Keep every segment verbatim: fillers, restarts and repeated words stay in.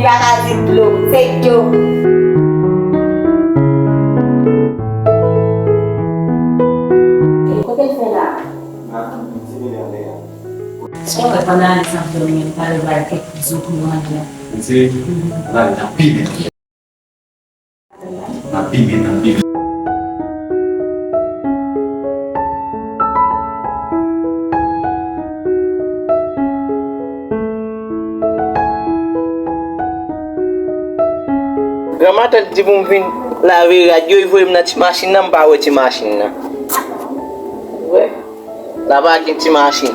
Li pa ka di dlo, se dlo. Kote l fè la? Sa w wè pandan ane sa ap dòmi, li pale bay kèk zo pou manje. Mesye, la, li t ap pimen. N ap pimen, n ap pimen. Granmatant di pou m vin lave rad yo, li voye m nan ti machin nan, m pa wè ti machin nan. Wè. La pa gen ti machin.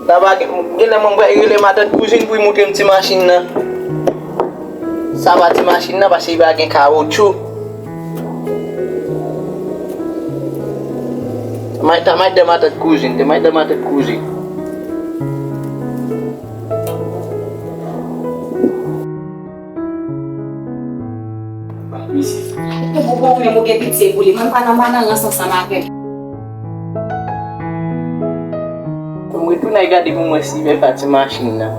La pa gen, genlè mwen pral rele matant kouzin pou l montre m ti machin nan. Sa pa ti machin nan, paske li pa gen kawotchou. May ta may de matant kouzin, de may de matant kouzin. Ou bon, ou menm ou gen pitye pou li. Mwen pa nan, pa nan rans ansanm avè l. Fò m retounen al gade pou m wè si men pa ti machin nan.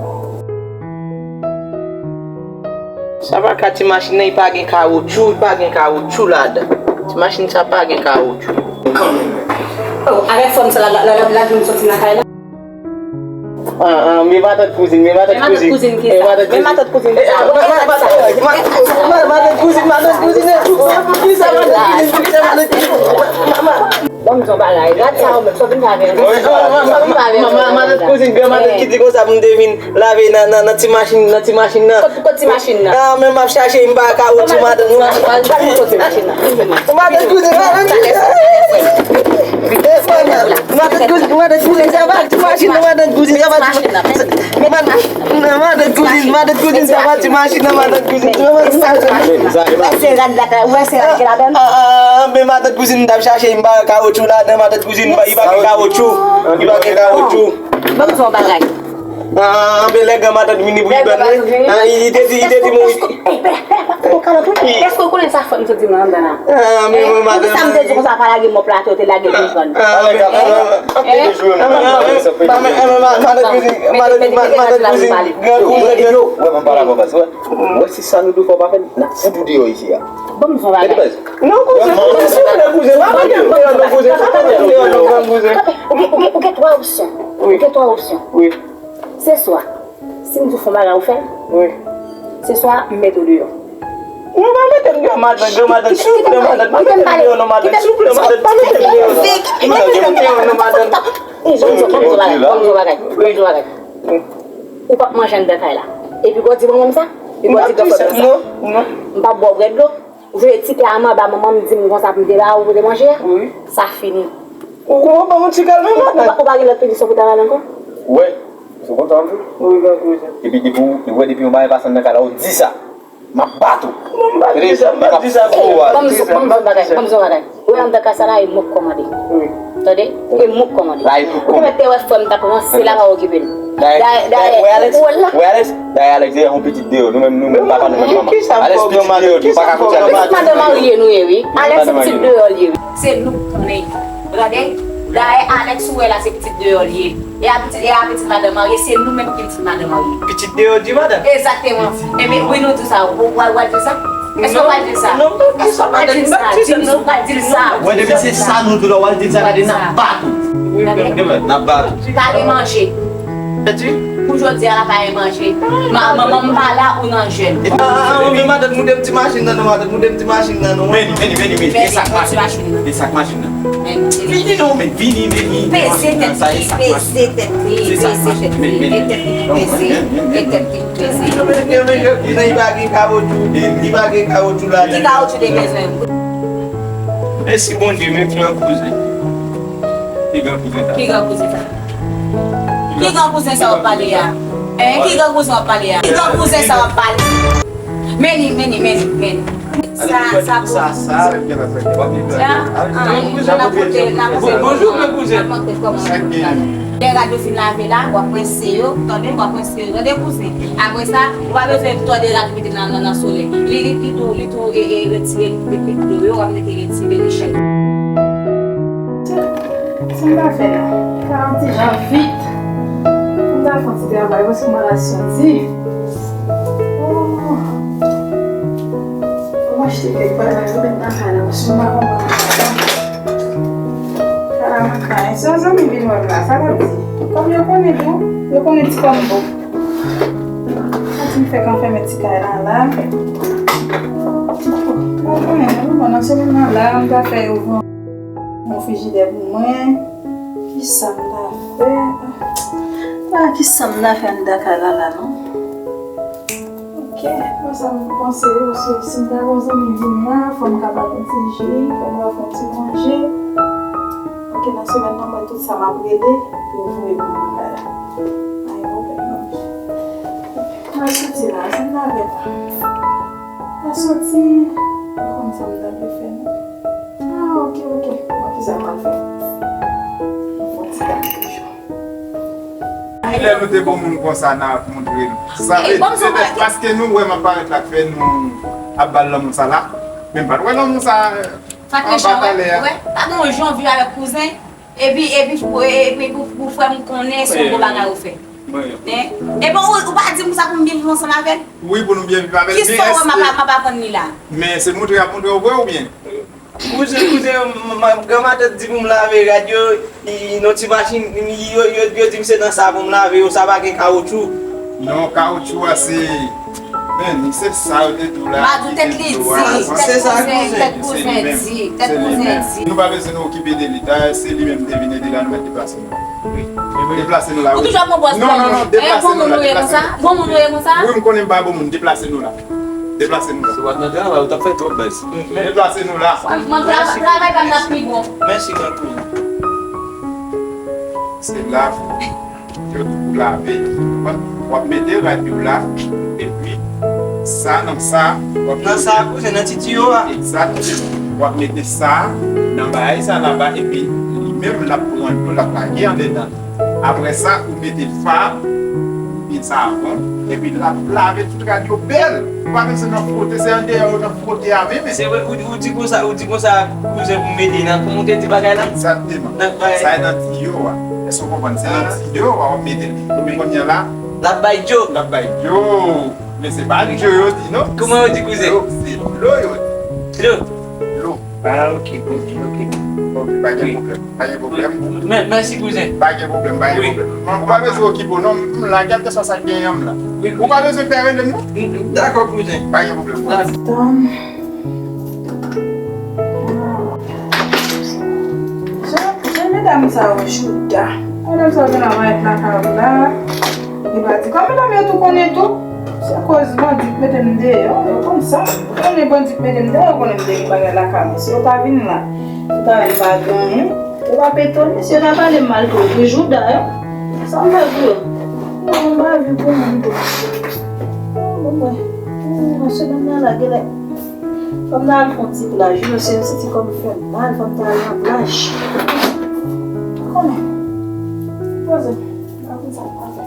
Sa pa ka ti machin nan, li pa gen kawotchou, li pa gen kawotchou ladan. Ti machin sa pa gen kawotchou. Oh, avèk fòm sa la, la, la, la, la, vin soti nan kay la. Ah, ah, men matant kouzin, men matant kouzin. Men matant kouzin ki sa? Men matant kouzin ki sa? Matant kouzin, matant kouzin, eh, kisa matant kouzin, kisa matant kouzin? Ban m di w yon bagay, gad sa ou menm, sa w vin fè avè m. Sa w vin fè avè m. Matant kouzin, granmatant ki di konsa pou m te vin lave nan, nan, nan ti machin, nan ti machin nan. Kot, kot ti machin nan? Ah, men m ap chache, m pa ka wè ti matant. Ban m kote machin nan. Matant kouzin, matant kouzin. Matant kouzin, matant kouzin, sa pa ti machin nan, matant kouzin, sa pa ti machin nan. Matant kouzin, matant kouzin, sa pa ti machin nan, matant kouzin. Ou wè se rad la, ou wè se rad ki ladan? Ah, ah, ah, men matant kouzin, m t ap chache, m pa wè kawotchou ladan, matant kouzin, li pa gen kawotchou. Li pa gen kawotchou. Ban m di w yon bagay. Ah, ah, men lè granmatant vini pou li ban mwen. Ah, li te di, li te di mwen. Ey, pè, pè, pè, pè, pè, kalòt, wi. Èske w konnen sa frè m sot di mwen anndan la? Ah, men mwen, matant. Sa m te di konsa, pa lage mòp la atè, yo te lage l vin vann. Ah, men, ah, ah, matant kouzin, matant, matant kouzin, gran kouzin. Yo, wè, mwen pale avè w, baz, wè. Wè, si sa nou dwe fè w pa fè, n ap fout ou deyò isi a. Ban m di w yon bagay. Non, kouzen, kouzen, silvouplè, kouzen, pa mete m deyò non, kouzen, pa mete m deyò non, grann kouzen. Ou gen, ou gen, ou gen twa opsyon. Ou gen twa opsyon. Wi. Se swa, si m di w fè yon bagay, ou fè l. Wi. Se swa, m mete w deyò. Non, pa mete m deyò, matant, granmatant, silvouplè, matant, pa mete m deyò non, matant, silvouplè, matant, pa mete m deyò non. Pa mete m deyò non, matant. Ban m di w, ban m di w yon bagay, ban m di w yon bagay, ban m di w yon bagay. Ou p ap manje anndan kay la. Epi Gòdi ban mwen sa? Epi Gòdi ban mwen sa? Non, non. M p ap ba w bwè dlo. Ou vle ti kè a m anba, manman m di m konsa pou m te ba ou pou te manje a? Wi. Sa fini. Ou, ou ban mwen ti kè a menm matant. Ou pa, ou pa gen lòt penisyon pou ta rale ankò? Wi. Ou kontan tou? Wi, gran kouzen. Epi depi ou, ou wè depi yon bagay pase anndan kay la, ou di sa. M ap bat ou. Non, m pa di sa, m pa di sa pou ou. Ban m di, ban m di yon bagay, ban m di yon bagay. Ou wè anndan kay sa la, e mwen k kòmande. Wi. Tande? E mwen k kòmande. La, e mwen k kòmande. Ou te mèt te wè frè m t ap ranse la, pa okipe l. Dayè, dayè, dayè, wè Alex, wè Alex, dayè Alex, se yon pitit deyò. Nou menm, nou menm, papa nou menm manman. Alex pitit deyò, nou pa ka konn sa. Pitit madan marye nou ye, wi. Alex se pitit deyò l ye, wi. Se nou k konnen. Tande? Dayè Alex ou wè la, se pitit deyò l ye. E a pitit, e a pitit madan marye, se nou menm ki pitit madan marye. Pitit deyò di madan? Egzakteman. Ebyen, wi, nou di sa. Ou, ou, ou al di sa? Èske w pral di l sa? Non, m pap di sa, madanm, m pap di sa, non. Di l sa, di l sa. Wè, depi se sa nou di la, w al di l sa, gade, n ap bat ou. Wi, gade, n ap bat ou. Pa gen manje. Pou jodi a la, pa gen manje. Ma-, manman m pa la, ou nan jèn. Ah, ah, ah, men matant, moute m ti machin nan, non, matant, moute m ti machin nan, non. Vini, vini, vini, vini. E sak machin nan? E sak machin nan? Vini, non, men vini, vini. Peze tèt li, peze tèt li, peze tèt li, e tèt li peze, e tèt li. Li pa gen kawotchou, li pa gen kawotchou la. Ki kawotchou te bezwen? Mèsi Bondye, men gran kouzen. Ki gran kouzen sa? Ki gran kouzen sa? Ki gran kouzen sa w ap pale a? Hein? Ki gran kouzen w ap pale a? Ki gran kouzen sa w ap pale? Meni, meni, meni, meni. Sa, sa pou sa, sa. Sa, ah, n ap monte, n ap monte. Bonjou, gran kouzen. N ap monte kòman. Lè rad yo fin lave la, w ap rense yo, tande, w ap rense yo, tande, kouzen. Apre sa, ou pa bezwen tòde rad mete nan, nan, nan solèy. Li, li, li tou, li tou, e, e, retire, li, li, li, li, yo, w ap mete retire li chèn. Sa m pa fè la? Fè yon ti jan vit. M ta fè yon ti travay paske m pa ka soti. Oh. Mwen achte kèk bagay pou met nan kay la paske m pa konprann anyen. Kalamakay, si yon zanmi vin wè m la, sa l ap di? Kòm yo konnen tou, yo konnen ti kòm bon. Ann di m fèk anfèmen ti kay la la. Bon, konnen, bon, bon, nan semèn nan la, m ta fè yo vann yon frijidè pou mwen. Kisa m ta fè? Ah, kisa m ta fè anndan kay la la, non? Ok, mwen sa m panse yo, se si m ta gen yon zanmi vin la, fò m ka ba l yon ti ji, fò m ka fè yon ti manje. Ok, nan semèn nan, mwen tout sa m ap rele pou yo voye pou mwen kay la. Pa gen pwoblèm non. Mwen soti la, sa m ta fè la? Mwen soti, mwen konn sa m ta dwe fè non. Ah, ok, ok. Mwen kisa m ap fè? Mwen fè yon ti gade toujou. Lè nou te bon moun konsa, n a ap montre l. Sa vle di, se petèt paske nou wè m ap parèt la k fè nou ap ba l lanmou sa la. Men m pa t wè lanmou sa anba talè a. Sa k mechan, wè. Pa gen yon jan w viv avèk kouzen, epi, epi, epi pou, pou frè m konnen se yon bon bagay ou fè. Hein? Epi ou, ou pa di m sa pou m byen viv ansanm avè l? Wi, pou nou byen viv avè l. Kisa w wè m ap, m ap aprann li la? Men se montre y ap montre w vre oubyen? Kouzen, kouzen, m, m, granmatant di pou m lave rad yo, li, nan ti machin, li, yo, yo, yo di m se nan sa pou m lave yo, sa pa gen kawotchou. Non, kawotchou a se, men, se sa yo te di w la ki te di w a. Se sa, kouzen. Tèt kouzen di, tèt kouzen di. Nou pa bezwen nou okipe de li, dayè se li menm te vin ede la, nou mèt deplase nou. Deplase nou la, wi. Ou toujou ap pran pòz non, non, non, deplase nou la, deplase nou. Bon moun ou ye konsa? Bon moun ou ye konsa? Wi, m konnen m pa bon moun, deplase nou la. Deplase nou la. Si w pa t nan travay, ou t ap fè twòp bèz. Deplase nou la. Mwen, mwen travay pa m t ap pi bon. Mèsi, gran kouzen. Se la pou yo di pou lave. W ap mete rad yo la, epi sa nan sa, w ap nan sa, kouzen, nan ti tiyo a. Egzakteman. W ap mete sa nan bagay sa laba, epi li menm l ap pran dlo, l ap lage andedan. Apre sa, ou mete fab, oubyen savon, epi l ap lave tout rad yo bèl. Ou pa bezwen nan fwote, se andeyò yo nan fwote a menm. Se vre, ou, ou di konsa, ou di konsa, kouzen, pou mete nan, kòman w te di bagay la? Egzakteman. Nan bagay. Sa e nan tiyo a. Èske w konprann? Se nan tiyo a w ap mete li. Epi kounye a la, l ap bay djo. L ap bay djo. Men se pa djo yo di, non. Kòman yo di, kouzen? Dlo, se dlo yo di. Dlo. Dlo. Ah, ok, ok, ok. Ok, pa gen pwoblèm. Pa gen pwoblèm. Mè-, mèsi, kouzen. Pa gen pwoblèm, pa gen pwoblèm. Ou pa bezwen okipe w, non. M la, kèlkeswa sa k genyen, m la. Ou pa bezwen pè rele m, non. Dakò, kouzen. Pa gen pwoblèm. Jan, jan medam sa yo chouda. Medam sa yo gen la mayèt lakay ou la. Li pa di, kòm medam yo tou konnen tou. Se akoz bandi k mete m deyò, yo konn sa. Yo konnen bandi k mete m deyò, yo konnen m te gen bagay lakay mwen. Si yo pa vin la, yo ta wè m pa gen anyen. Yo p ap etone, si yo ta pale m mal tou, yo di jouda yo. Sa m fè pou yo? Non, m pa viv pou moun tou. Bon, mwen, nan semèn nan la, genlè, fò m ta al fè yon ti plaj. Wi, se yon ti kò m fè m mal, fò m ta al nan plaj. Konnen. Poze m, m pa konn sa m ta fè.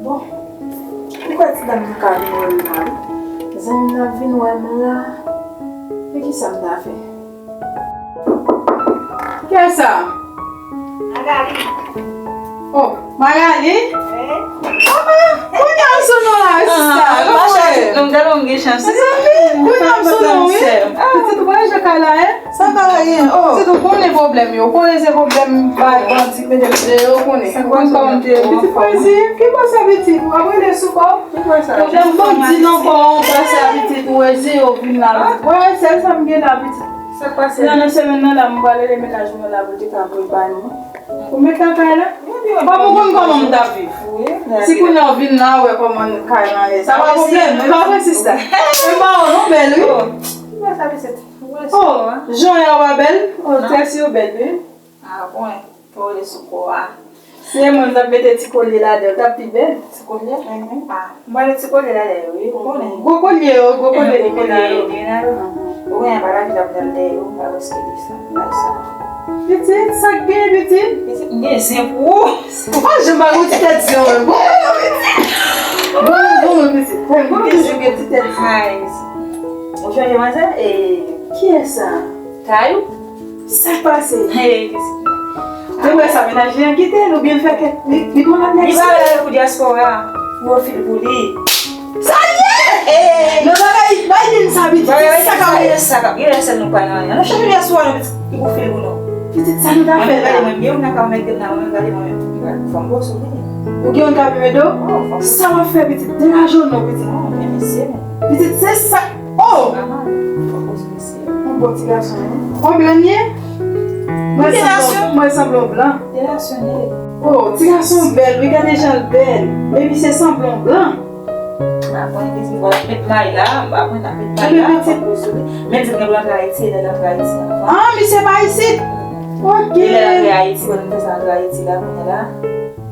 Bon, ou kwè ti dam nan ka vin wè m la, wi. Zanmi m nan ap vin wè m la. Men kisa m ta fè? Kiyès sa? Magali. Oh, Magali? Wi. Ah, ah, kounye a m sou non la, wi, sista. Ah, pa chanje non, gade m gen chans. Mezanmi, kounye a m sou non, wi. Ah, pitit, ou wè jan kay la ye? Sa kay la ye? Oh. Pitit, ou konnen pwoblèm yo. Ou konnen se pwoblèm bay bandi k mete m deyò, ou konnen. Ou konn kòman m te ye. Pitit, ou reziyen. Ki bò sa, pitit? W ap rele sou kò w? Ki bò sa? Pwoblèm bandi nan kò w, bò sa, pitit, ou reziyen, ou vin la. Wè, sèl sa m gen la, pitit. Sa k pase? Nan, nan semèn nan la, m pral rele mennaj mwen la pou l te ka voye ba nou. Ou met lakay la? Kòm ou konn kòman m t ap viv. Si kounye a w vin la, ou wè kòman kay la ye. Sa pa pwoblèm, e pa vre, sista? E pa w non, bèl, wi. Ki bò sa, pitit? Oh, jan w pa bèl? Oh, très yo bèl, wi. Ah, bon, fò w rele sou kò a. Si se mwen, m t ap mete ti kolye ladan l, t ap pi bèl. Ti kolye? Mhm. Ah, m pral met ti kolye ladan l, wi, ou konnen. Gwo kolye yo, gwo kolye li mete yo. Ou konnen, pa lavi l ap pran dèyè yo, pa riske li sa, bay sa. Pitit, sa k gen, pitit? Pitit, m gen zen pou ou. Ou pa janm pa gon ti tèt zen, wè. Bon, bon, bon, pitit. Bon, pitit, gen ti tèt zen. Ou chanje manzè? E kiyès sa? Kayou. Sa k pase? Hey, pitit. Ou wè sa, menaj li an kite l oubyen l fè kèk, li, li pran lòt nèg sou li. Li pa la pou dyaspora, pou yo fil pou li. Sa l ye! Non, bagay, bagay din sa, pitit. Bagay sa ka wè sa k ap gen lè sèl nou pa nan anyen. Nou chanje dyaspora, nou pitit, ki pou fil pou nou. Pitit, sa nou ta fè la? Gade mwen, byen ou nan ka mèt gen nan mwen, gade mwen, fò m bòs ou vini. Ou gen yon ka mèt do? Sa w ap fè, pitit? Degaje w non, pitit. Pitit, se sa. Oh! Yon bon ti gason, wi. Konbyen l ye? Mwen sanble, mwen sanble yon blan. Oh, ti gason bèl, wi, gade jan l bèl. Men misye sanble yon blan. Apre, li di, "Bon, met may la, apre, n ap met may la, fòk ou sou li." Men di, "Gen pou l antre Ayiti, lè l antre Ayiti, anvan." Ah, misye pa isit? Ok. Lè l antre Ayiti, wè, nou fè sa antre Ayiti la, kounye la.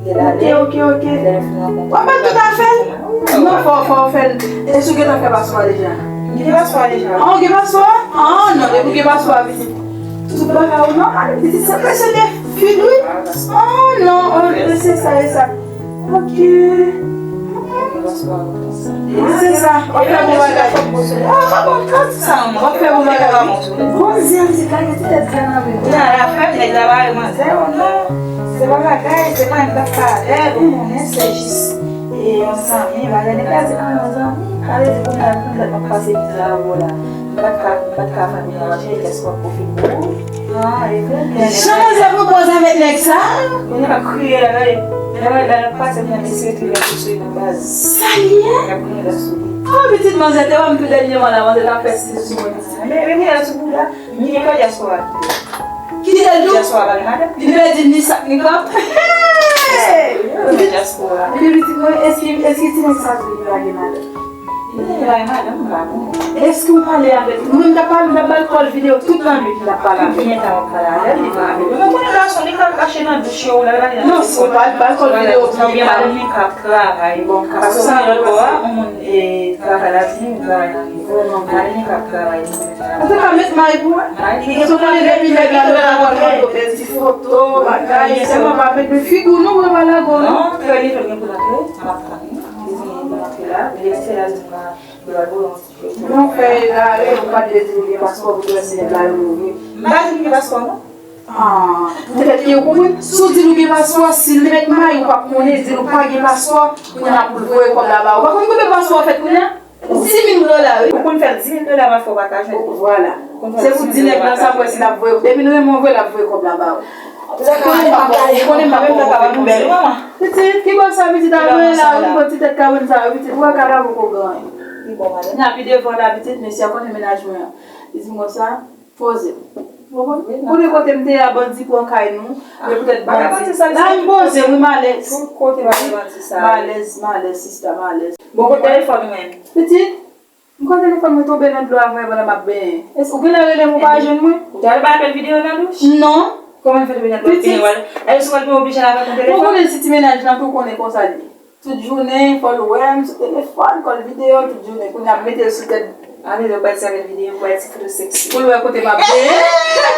Lè l ale, ok, ok, ok. Lè l fin rankontre. W ap mèt tout afè l? Non, fò, fò w fè l. E si w gentan fè paspò a deja? M gen paspò a deja. Ah, w gen paspò a? Ah, non, depi w gen paspò a, pitit. Tout bagay ou non, ale, pitit, se presyon de fil, wi. Ah, non, oh, se sa, e sa. Ok. Se sa. W ap fè bon bagay. W ap fè bon bagay. Bon, zen, se kay, se tèt zen nan men. Nan la fèm, nèg la ba yo manzè, oh non. Se pa bagay, se pa yon bagay, ou konnen, se jis, e, yon zanmi, bagay nèg la di, ah, yon zanmi, sa vle di kounye a, kounye a, m ap pase viza a ou la. M pa t ka, m pa t ka fè menaj, kès w ap pwofite pou ou. Ah, e vre, byen. Jan manzè pwopoze avèk nèg sa? Kounye a, l ap kriye la, gade. Lè, lè, lè l ap pase, kounye a, mesye tou, l ap sou li nan baz. Sa l ye? L ap konnen l ap sou li. Oh, pitit manzè, te wè m tou dènyèman la, manzè t ap fè stil sou mwen. Men, men, men, l ap sou bouda. Milye pa dyaspora kite. Kite l tou? Dyaspora pa gen madanm. Li vle di ni sak ni krab. Hey! Dyaspora. Epi pitit mwen, èske, èske ti nèg sa tou li pa gen madanm? Li pa gen madanm, m pa konnen. Èske w pale avè l? Mwen, m t ap pale, m t ap ba l kòl videyo tout lannwit, m t ap pale avè l. Konbyen tan w ap pale avè l, li pa avè l? Mwen konnen gason, li ka kache nan douch yo, la, la, la. Non, si w pa, ba l kòl videyo, oubyen madanm li ka ap travay. Bon, paske sa lòt bò a, yon moun, e, travay la, di, li travay nan Vrèman vre. Madanm li k ap travay li menm la. Antouka, met may pou wè. Paske w konnen depi nèg la nan lago, l mande w bèl ti foto, bagay, sèlman pa met men figi w non, pou yo pa lage w non. Non, trè byento l gen pou l antre, m ap tann li. Li di li pou l antre la, men depi se la, li di m pa, li pral voye yon ti foto. Men w fè egare, ou pa t vle di w gen paspò pou w wè si nèg la renmen w vre. M pa di m gen paspò non. Ah, petèt ke ou konprann. Si w di l ou gen paspò, si l met may, ou p ap konnen, di l ou pa gen paspò, kounye a pou l voye kòb la ba ou. Ou pa konn konbyen paspò fèt kounye a? Dis mil dola, wi. Ou konn fè dis mil dola, pa fè w pa ka jwenn. Vwala. Se pou di nèg la sa, pou wè si l ap voye. Depi l renmen w vre, l ap voye kòb la ba ou. Konnen m pa bon, konnen m pa bon. Pitit, ki bò sa, pitit, a voye la, wi, bon, ti tèt kabann sa, wi, pitit, ou wè kadav ou ko gran. Li bon, madanm. Nan pi devan la, pitit, mesye a konnen menaj mwen an. Li di m konsa, poze. Ou konprann? Konnen kote m te ye a, bandi pran kay nou. Men poutèt bandi. La m poze, wi, m alèz. Tout kote pa gen bandi sa. M alèz, m alèz, sista, m alèz. Bon, kote telefòn ou menm? Pitit, m kwè telefòn mwen tonbe nan dlo a, mwen, pandan m ap benyen. Èske ou genlè rele m, ou pa jwenn mwen? Ou te al bay apèl videyo nan douch? Non. Kòman l fè tonbe nan dlo a? Pitit. Èske w al oblije al avèk yon telefòn? Ou konnen si ti menaj lan tou konnen konsa l ye. Tout jounen, fò l wè m sou telefòn, kòl videyo, tout jounen. Kounye a, m mete l sou tèt. Ann, ou bay ti apèl videyo, ou bay ti foto sexy. Pou l wè kote m ap benyen.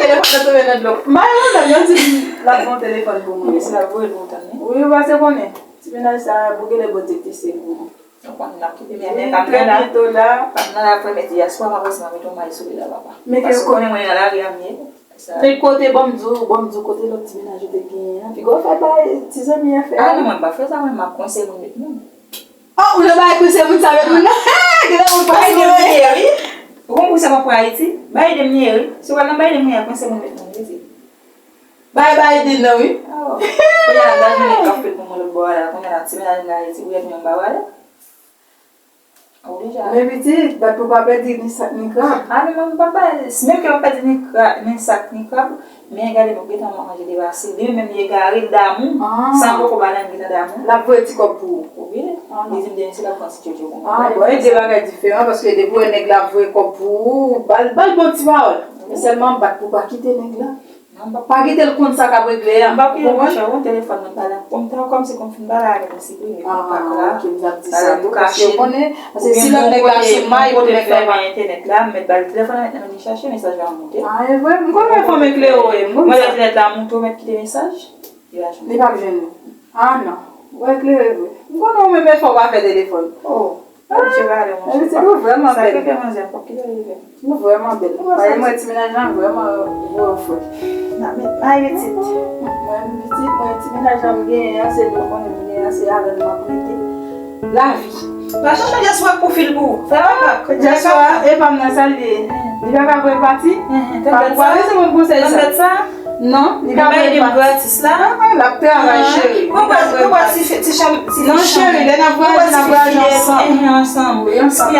Telefòn nan tonbe nan dlo. M pa yon dam, yo di l ap gen yon telefòn pou mwen. Mesye l ap voye l pou ou tann, wi. Wi, ou pase konnen. Ti menaj sa, pou genlè Bondye k te seri pou mwen. Ou konn n ap kite, men, men pa m nan la. Trè byento la. Pa m nan la, premye dyaspora, m ap resi, m ap mete yon may sou li la, papa. Paske ou konnen mwen nan lari a m ye. Fè kote, ban m di w, ban m di w kote lòt ti menaj ou te genyen an. Piga w fè bay ti zanmi an fè a. Ah non, mwen m pa fè sa, mwen m ap kwense moun met moun. Oh, ou nan bagay kwense moun sa met moun nan. Genlè moun pa sou mwen. Ou konn pou sa m ap pran Ayiti? Biden m ye, wi. Si w al nan Biden, mwen kwense moun met moun, wi. Bay Biden nan, wi. Oh. Kounye a, gad moun k ap fè pou mwen lòt bò a la. Kounye a, ti menaj mwen Ayiti, ou yè mwen ba w ale. Oblije ale. Men pitit, bat pou pa pèdi ni sak ni krab. Ah, men mwen, m pa bay, menm ke m pa pèdi ni kra-, ni sak, ni krab, men gade, mwen gentan manje depase. Li menm, li egare, l damou, san poko ba nan, li gentan damou. L ap voye ti kòb pou ou. Wi. Ah, non. Li di m, demen se l ap pran ti tchotcho pou mwen. Ah, bon, e de bagay diferan, paske depi w wè nèg la ap voye kòb pou ou, ba l, ba l bon ti pawòl. Men sèlman, bat pou pa kite nèg la. Pa kite l konn sa k ap regle a. M p ap gen yon chè, yon telefòn mwen pale ak, kòm, kòm se kòm fin pale avèk mwen siprime kontak la. Ah, ok, m t ap di sa tou, paske w konnen, paske si lòt nèg la sou may pou nèg la pa. Entènèt la, m mèt ba l telefòn nan, mèt nan men li chache, mesaj la moute. Ah, e vre? M konnen fò m eklere w, m konnen sa. Mwen entènèt la moute, w mèt kite mesaj, li pa jwenn ou. Li p ap jwenn ou. Ah, non. Ou eklere vre. M konnen ou menm, e fò w pa fè telefòn. Oh. Mwen pitit, ou vrèman bèl. Ou vrèman bèl. Paske mwen ti mennaj lan vrèman gwo fre. Nan men, ay pitit. Mwen pitit, mwen ti mennaj lan m genyen an, se nou konnen m genyen an, se avè l m ap rete. Lavi. Lajan men Jaswa pou fil pou ou. Fè pa pa. Jaswa, e pa m nan sa l ye. Li pa ka vre pati. Pa pa vre se bon konsèy sa. Non, li pa vle gratis la. Ah, l ap travay, cheri. Ou pa, ou pa ti, ti chanm, ti non, cheri, lè n ap vwayaje, n ap vwayaje ansanm. Ansanm, wi, ansanm.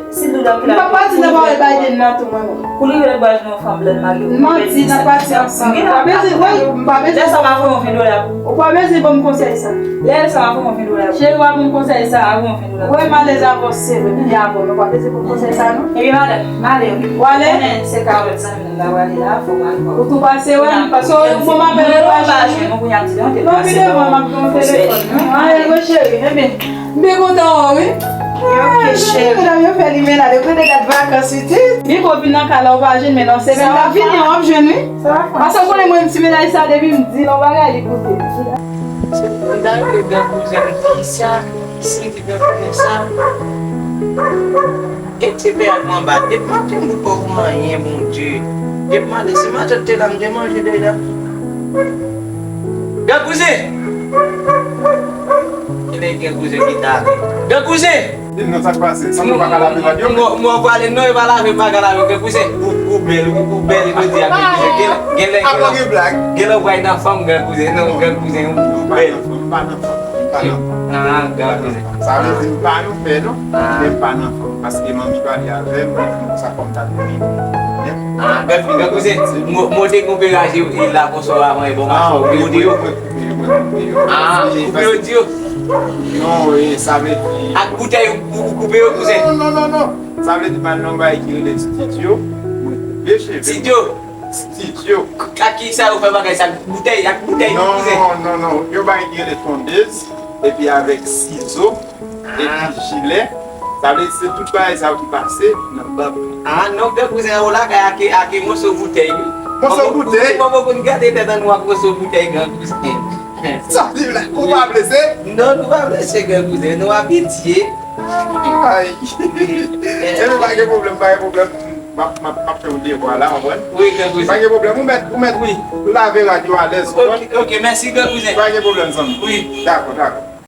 Si Duda ki la. M pa pati nan pawòl Biden nan tou, mwen menm. Kou li rele vwayaje nan fanm blan marye. Manti, n ap pati ansanm. M pa bezwen, wi, m pa bezwen. Lè sa m a voye yon ven dola pou ou. Ou pa bezwen ban m konsèy sa. Lè sa m a voye yon ven dola pou ou. Cheri, w a ban m konsèy sa. A voye yon ven dola pou ou. Wi, m alèz avè w, se vre, m byen avè w, men w pa bezwen ban m konsèy sa, non. Epi, madanm, m ale, wi. Ou ale? Konnen se kawòt sa. Ou tou pase wè m, paske w fè m apèl ou pa jwenn. Non, pi devan m ap gen yon telefòn. Anyen vre cheri, ebyen, m byen kontan wè w wi. Ok, cheri. Medam yo fè limenad, yo prete dat vakans wi. Byen ko vin nan kay la ou pa jwenn, men nan semèn n ap vini an w ap jwenn wi. Paske w konnen mwen m ti mennaj sa depi m di l yon bagay li koute. Se pou m ta rele gran kouzen m ki sa, ki se ki gran kouzen sa. E ti pè ak manba, depi maten m poko wè anyen, Bondye. Depi maten, si matant te la, m te manje deja. Gran kouzen! Kilè gen kouzen ki ta ale? Gran kouzen! Di m non, sa k pase? Sanble w pa ka lave rad yo? M wè w prale non, e pa lave m pa ka lave, gran kouzen. Ou, ou bèl, ou, ou bèl jodi a, gran kouzen. Gen, gen lè, gen lè, gen lè w pral nan fanm, gran kouzen. Non, gran kouzen, ou, ou bèl. M pa nan fanm, m pa nan fanm. Ah, gran kouzen. Sa vle di m pa nan fè non, men m pa nan fanm. Paske manmi pale avè m, sa fè m ta vini. Ah, gran, gran kouzen, mo, mo te koupe raje la konsa w a manje bon mache, ou koupe yo. Ah, ou koupe yo di yo? Non, e, sa vle di. Ak boutèy ou, ou koupe yo, kouzen? Non, non, non, non. Sa vle di m al nan yon bagay ki rele stidyo. Mwen koupe cheve m. Stidyo? Stidyo. Ak ki sa yo fè bagay sa? Ak boutèy, ak boutèy, kouzen? Non, non, non. Yon bagay ki rele tondez, epi avèk sizo. Epi jilè, sa vle di se tout bagay sa yo ki pase nan bab. Ah, non, gran kouzen, ou lakay ak, ak moso boutèy, wi. Moso boutèy? Ou poko konn gate tèt an nou ak moso boutèy, gran kouzen. Sa di la, ou pa blese? Non, nou pa blese, gran kouzen, nou abitye. Ay. Ebyen, pa gen pwoblèm, pa gen pwoblèm. M ap, m ap, m ap fè yon devwa la, w konprann? Wi, gran kouzen. Pa gen pwoblèm, ou mèt, ou mèt, wi. Lave rad yo alèz, w konprann? Ok, ok, mèsi, gran kouzen. Pa gen pwoblèm, zanmi. Wi. Dakò, dakò.